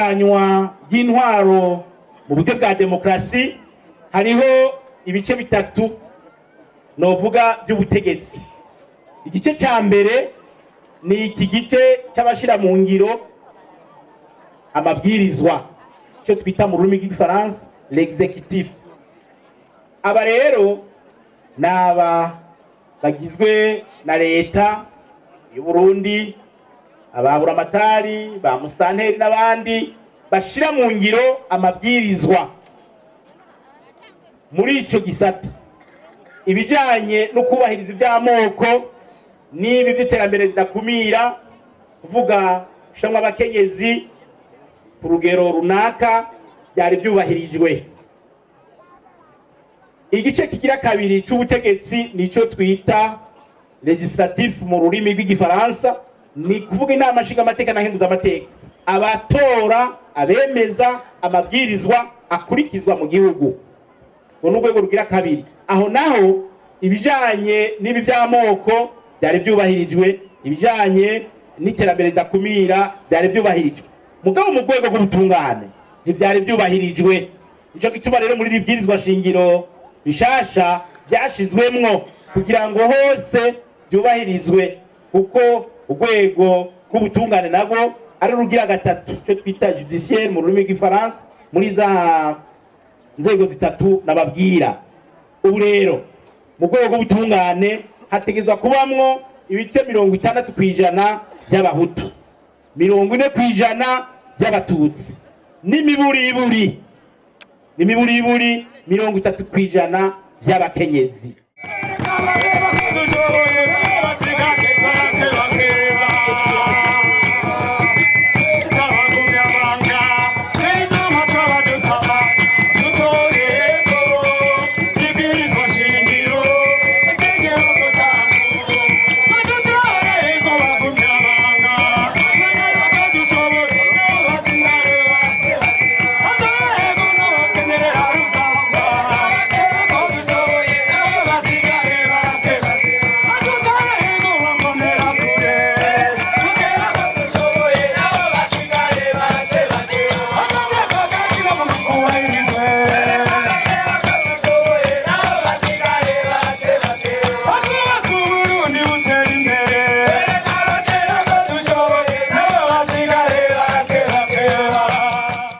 Itunganywa ry'intwaro mu buryo bwa demokarasi, hariho ibice bitatu novuga by'ubutegetsi. Igice cya mbere ni iki gice cy'abashyira mu ngiro amabwirizwa, icyo twita mu rurimi rw'Igifaransa l'exécutif. Aba rero ni aba bagizwe na leta y'u Burundi, ababuramatari, ba musitanteri n'abandi bashyira mu ngiro amabwirizwa. Muri icyo gisata, ibijyanye no kubahiriza iby'amoko n'ibi by'iterambere ridakumira, kuvuga gushyiramo abakenyezi ku rugero runaka, byari byubahirijwe. Igice kigira kabiri cy'ubutegetsi nicyo twita législatif mu rurimi rw'Igifaransa, ni kuvuga Inama Nshingamateka na Nkenguzamateka, abatora, abemeza amabwirizwa akurikizwa mu gihugu. Urwo ni urwego rugira kabiri. Aho naho ibijyanye n'ibi by'amoko byari byubahirijwe, ibijyanye n'iterambere ridakumira byari byubahirijwe, mugabo mu rwego rw'ubutungane ntibyari byubahirijwe. Nicyo gituma rero muri iri bwirizwa shingiro bishasha byashizwemwo kugira ngo hose byubahirizwe, kuko urwego rw'ubutungane nabwo ari urugira gatatu, icyo twita judiciaire mu rurimi rw'Igifaransa, muri za nzego zitatu nababwira. Ubu rero mu rwego rw'ubutungane hategerezwa kubamwo ibice 60% by'Abahutu, 40% by'Abatutsi, n'imiburiburi 30% by'abakenyezi.